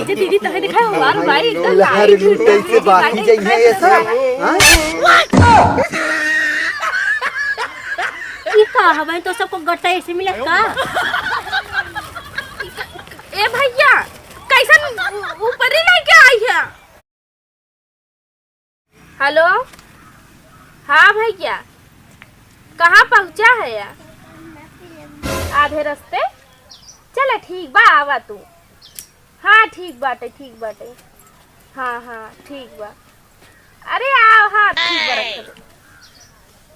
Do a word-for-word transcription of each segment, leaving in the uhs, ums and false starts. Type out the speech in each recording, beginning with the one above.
जे दीदी तोहे दिखाए, हमार भाई एकदम लहर लाइट लूटे से बाकी जइहे ये सब, हाँ? ई का हवे, तो सबको गट्टा ऐसे मिला का? ए भैया, कैसन ऊपरी लेके आई है? हेलो, हाँ भैया, कहाँ पहुँचा है यार? आधे रास्ते। चला ठीक बा, आवा तू। हाँ ठीक बाटे, ठीक बाटे। हाँ हाँ ठीक बा। अरे आओ, हाँ ठीक बा, रखत,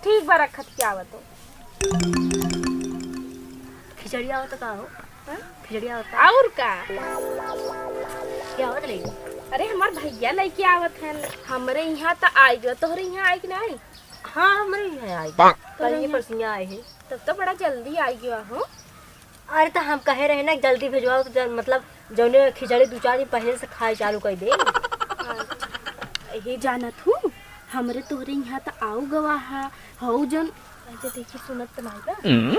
ठीक बा, रखत क्या आवा तू। खिचड़ी आवत का हो? हाँ? खिचड़ी आवत का? और का? क्या आवत रही? अरे हमार भैया लेके आवत हैं, हमरे यहाँ त आई गयो, तोहरे यहाँ आई कि नहीं? हाँ, हमरे यहाँ आई। तोहरे कल ये यहाँ? परसों आए हैं। तब तो बड़ा जल्दी आई गयो हो। अरे तो हम कहे रहे ना, जल्दी भेजवाओ तो जल-, मतलब जौने खिचड़ी दू चार दिन पहले से खाए चालू कर दे। अच्छा, ये जानत हूँ, हमरे तोहरे यहाँ त आऊ गवा है, हऊ जौन, अच्छा देखी सुनत त नहीं बा? हम्म?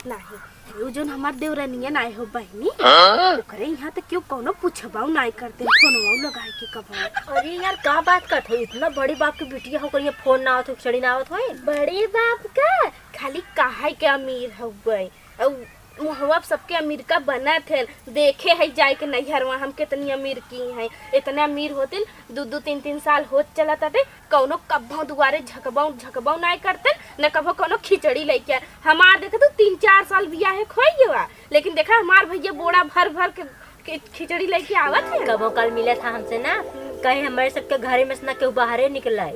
नहीं, हऊ जौन हमार देवरनिया नाय हो बहिनी, हाँ? ओकरे यहाँ त क्यों कौनो पूछबाऊ नाय करते, फोनवा लगाए के कबो। अरे यार, का बात करत हो? इतना बड़ी बाप की बिटिया हो, कहीं फोन ना आवत हो, खिचड़ी ना आवत हो? बड़ी बाप का खाली कहाई के अमीर हो गए, और मुहवा पे सबके अमीर का बनत है। देखे है जाए के नैहरवा हम कितनी अमीर की हैं, इतने अमीर होतिन, दू दू तीन तीन साल होत चलत आटे, कौनो कब्बो दुआरे झकबो झकबो नाय करते, न कबो कौनो खिचड़ी लेके आए। हमार देखे तू तीन चार साल बियाहे खोई गवा, लेकिन देखा हमार भैया बोरा भर भर के, के खिचड़ी लेके आवत है। कबो काल मिले था हमसे ना, कहे हमारे सबके घरे में से ना केहू बाहरे निकले।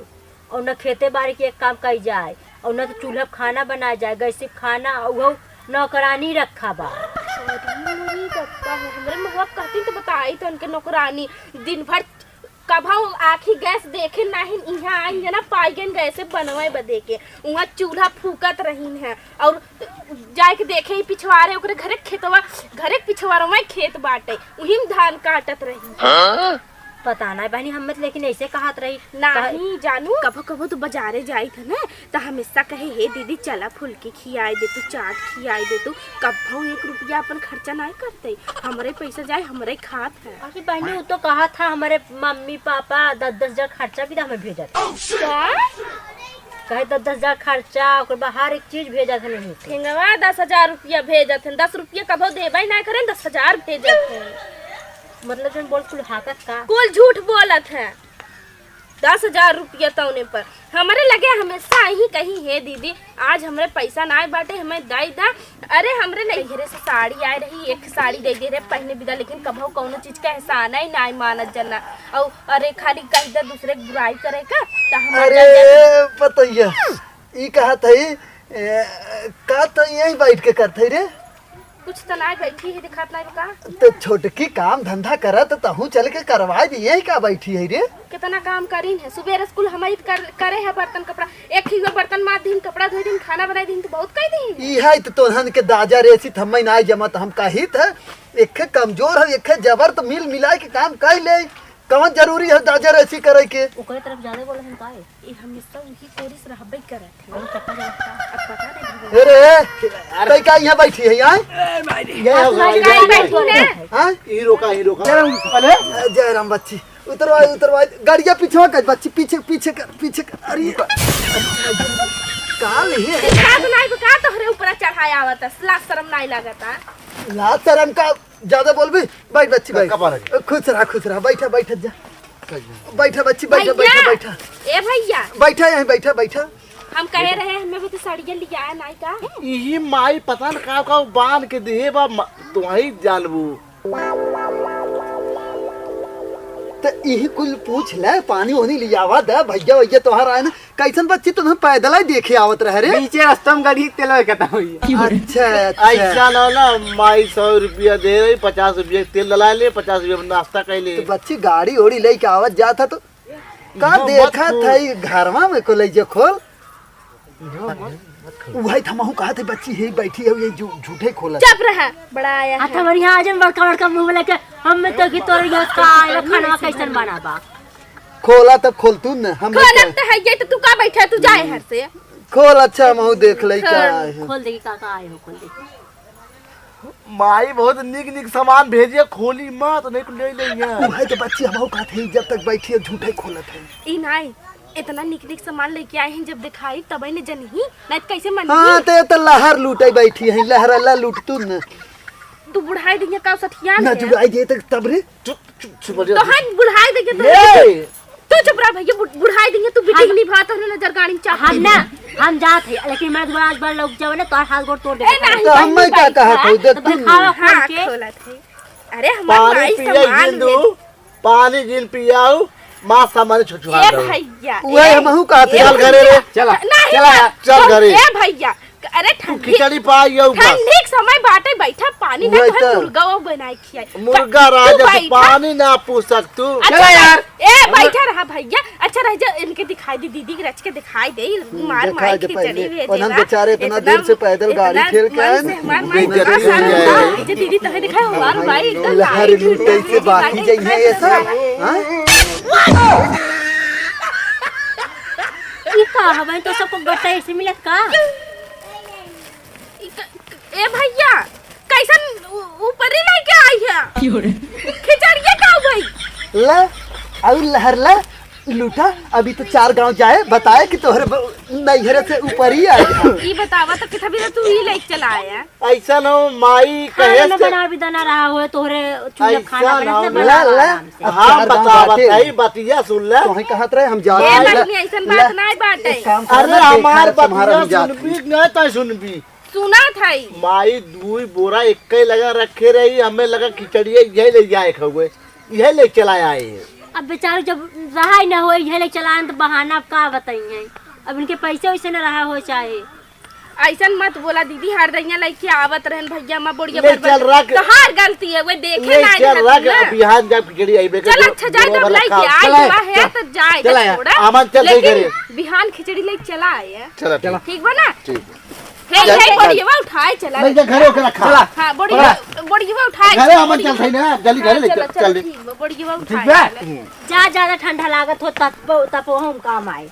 और न खेते बाड़ी के एक काम कई जाए, और न तो चूल्हा पे खाना बनाए जाए, गैस पे खाना, और वो नौकरानी रखा बा। अरे मोरी बप्पा हो, हमरे महुआ कहती तो बताई तो उनके नौकरानी दिन भर कभौ आँखी गैस देखे नाहिन, इहाँ आई है ना पाइगन गैस बनवे बदे के, उहाँ चूल्हा फूकत रहीन है और जाए के देखे ही पिछवारे ओकरे घरे खेतवा, घरे पिछवारवा खेत बाटे, उही में धान काटत रही है। हाँ? पता ना बहनी, हम मत लेकिन ऐसे कहत रही। नाही जानू। कभो कभो तो बाजारे जाइत है ना, तो हमेशा कहे, "हे दीदी, चला फुलकी खियाए दे तू, चाट खियाए दे तू।" कभो एक रुपया अपन खर्चा नाय करते, हमरे पैसा जाए, हमरे खात है। अरे बहनी, वो तो कहा था हमारे मम्मी पापा दस दस हजार खर्चा भी तो हमें भेजत है। का? कहे दस दस हजार खर्चा, ओकर बाद हर एक चीज भेजत है नहीं। ठेंगवा दस हजार रुपया भेजत है, दस रुपया कभो देबे ना करे, दस हजार भेजत है। मतलब जौन बोल कुल हाकत का? कुल झूठ बोलत है। दस हजार रुपया तौने पर हमरे लगे हमेशा यही कही, "हे दीदी, आज हमरे पैसा नाय बाटे, हमें दे दा।" अरे हमरे नैहरे से साड़ी आए रही, एक साड़ी दे दे रहे पहने बिदा, लेकिन कभो कौनो चीज का एहसान ही नाय मानत जना। और अरे खाली कह दे दूसरे के बुराई करे का, तो हम अरे पतैया, ई कहत है, ए, का तो यहीं बैठ के करत है रे? कुछ तो नाय बैठी है, दिखात नाय बा का? तो छोटकी काम धंधा करत, तहूँ चल के करवा दिए, का बैठी है रे? कितना काम करीन है, सुबेरे स्कूल हमारी कर, करे है, बर्तन कपड़ा, एक ही गो बर्तन माज दीन, कपड़ा धोई दीन, खाना बनाई दीन, तो बहुत कह दीन। ई है तो तोहन के दाजा रेसी थम्मै नाय जमत, हम कहित है, एक कमजोर है, एक जबर, तो मिल मिलाए के काम कर ले। कौन जरूरी है दाजा रेसी करे के? ओकरे तरफ ज्यादा बोले हम काहे? ई हमेशा उही कोरिस रहबे करत है। अब पता नहीं भगवान। ए रे, तै का यहाँ बैठी है यहाँ? ए, मारी। ये हो गया, ये हो गया। हाँ? यहीं रोका, यहीं रोका। जय राम। अरे? ए, जय राम बच्ची। उतरवाई, उतरवाई। गाड़िया पीछे कर बच्ची, पीछे, पीछे कर, पीछे कर। अरे, काल ये है। का बनाई को का तोहरे ऊपर चढ़ाया आवत है? लाज शरम नाई लागत है? लाज शरम का ज्यादा बोलबी? बैठ बच्ची, बैठ। कपार है। खुश रहा, खुश रहा। बैठा, बैठा जा। बैठा बच्ची, बैठा, भैया! बैठा, बैठा। ए भैया! बैठा यहीं, बैठा, बैठा। हम कहे रहे, हमें भी तो साड़िया लिया है, नाई का? इही माई पता न का, का बांध के दिहे बा, म-, तुहई जानबू। त इही कुल पूछ ले, पानी ओनी लियावा दे, भैया, भैया तोहार आए ना। कैसन बच्ची तुम्हें पैदल ही देखे आवत रहे रे? बीचे रास्ता में गाड़ी के तेल खत्म हुई। अच्छा, अच्छा। ऐसा ना ना, माई सौ रुपया दे रही, पचास रुपया तेल डला ले, पचास रुपया में नाश्ता कर ले। तो बच्ची गाड़ी ओड़ी लेके आवत जात है तो का देखा था ई घरवा में को ले जे खोल। वही थमहू कहा थे बच्ची है बैठी है ये जो झूठे खोला। चुप रहा, बड़ा आया है। अच्छा बढ़िया आज हम बड़का बड़का मुंह लेके हम में तो की तोर यहाँ का आया खाना कैसन बना बा। खोला तब खोल तू न, हम खोलत तो है ये, तो तू का बैठा, तू जाए हर से। खोल, अच्छा, हम देख ले का खोल। है। खोल दे, का, का आए हो, खोल दे। माई बहुत निक निक सामान भेजिए, खोली मत, नहीं कुल ले लेंगे। उहे तो बच्ची हमहू कहत है, जब तक बैठी है झूठे खोलत है। ई नाई, इतना निक निक सामान लेके आए हैं, जब दिखाई तब ने जनही, नहीं तो कैसे मन हाँ, ते तो लहर लूटे बैठी है, लहर अल्लाह लूट तू न। तू बुढ़ाई दिया का सठिया ना में? जुड़ाई दे तक तब रे। चुप, चुप, चुप हो जा। तो हम बुढ़ाई देंगे तो ये! तू चुप रह भैया, बुढ़-, बुढ़ाई देंगे, तू बिटिंग हम निभात हो नजर गाड़ी में चाह हम ना, हम जात है, लेकिन मैं दोबारा आज बार लोग जावे ना, तो हाथ गोड़ तोड़ दे। ए, नहीं, तो हम नहीं, मैं क्या नहीं, कहा था, नहीं, उधर तो तू दिखावा खोल हाँ, के। खोलत है। अरे, हमार पानी माई पिया सामान जिंदू, में पानी जिन पियाऊ, माँ सामान छुछुआ ए दो। भैया, उहे ए, हमहू कहत ए है। चल घरे रे। चला, नहीं, चला, नहीं, चल घरे। ए भैया, अरे तू ठंडी, खिचड़ी पाई आऊ बस। ठंडी के समय बाटे, बैठा पानी ना उहे तोहे तो। मुर्गा वो बनाए खियाई। मुर्गा तू राजा से बैठा। पानी ना पूछ सक तू। अच्छा, चला यार। ए, बैठा रहा भैया। अच्छा रह जा, इनके दिखाई दे, दीदी के रच के दिखाई दे, हम्म, मार दिखाई माई दे खिचड़ी पहले। भेजे ओनन ना। बेचारे इतना इतना, दूर से पैदल गाड़ी इतना ठेल के मन आए से ना। हमार माई बेइज्जती आसान हो जाए। होता। जे दीदी तोहे दिखाए, हमार माई एकदम लहर लाइट लूटे से बाकी जइहे ये सब। हाँ? ई का हवे? तो सबको गट्टा ऐसे मिलत का? ई क-, क-, ए भैया, कैसन उ-, ऊपरी लेके आई है? क्यों रे? खिचड़िया का हुई? ला, अउ लहर ला, लूटा, अभी तो चार गांव जाए, बताए कि तोहरे ब-, नैहरे से ऊपर ही आए। ई बतावा तो कितना भी तू ही लेके चला आया। ऐसा न हो, माई कहे खाना से बना भी देना रहा हो, तोहरे चूल्हा खाना ऐसा बना ना देना हो। ला, ला, आराम से। अब हम चार गांव बतावत बाटे। है, बतिया सुन ले। तोहे कहत रहे, हम जात ए, हई, ला, मम्मी, ऐसन ला, बात नहीं बाटे। एक काम अरे, करो ना, हमार देखा है तुम्हारा बतिया हम जात सुनबी, हई। नहीं तो सुनबी। सुना था ई। माई दुई बोरा एक्के लगा रखे रही, हमें लगा खिचड़िया यही ले जाए खाओगे, यही ले चला आए हैं। अब बेचारे जब रहा ही ना हो, यही ले चला आए तो बहाना अब का बताई हैं। अब इनके पैसे वैसे न रहा हो चाहे। ऐसन मत बोला दीदी, हर दइया लेके आवत रहन भैया, माँ बोड़िया ले भर भर। चल रख। तोहार गलती है, वो देखे ले ना चल रहत रख, ना। अब बिहान जब खिचड़ी आइबे के चल, जो अच्छा, जाए बोरा तब वाला लेके खाओ। आए, चल आया, जो है तो जाए चल तो आया। छोड़ा। आमन चल, चल लेकिन घरे। बिहान खिचड़ी लेके चला आए। चला, ठीक। ठीक बा ना? ठीक। हे, चल, हे, चल। बोड़िया उठाए चला। ले जा घरे ओकरा खा। चला। हाँ, बोड़िया, पकड़ा। बोड़िया उठाए घरे चला, आमन बोड़िया। चल सही ना, जल्दी घरे हाँ, ले चलो, चल, चलो, जल्दी। ठीक बा, बोड़िया ठीक उठाए बा? चला। जा, ज्यादा ठंडा लागत हो, तप-, तपो हम काम आए।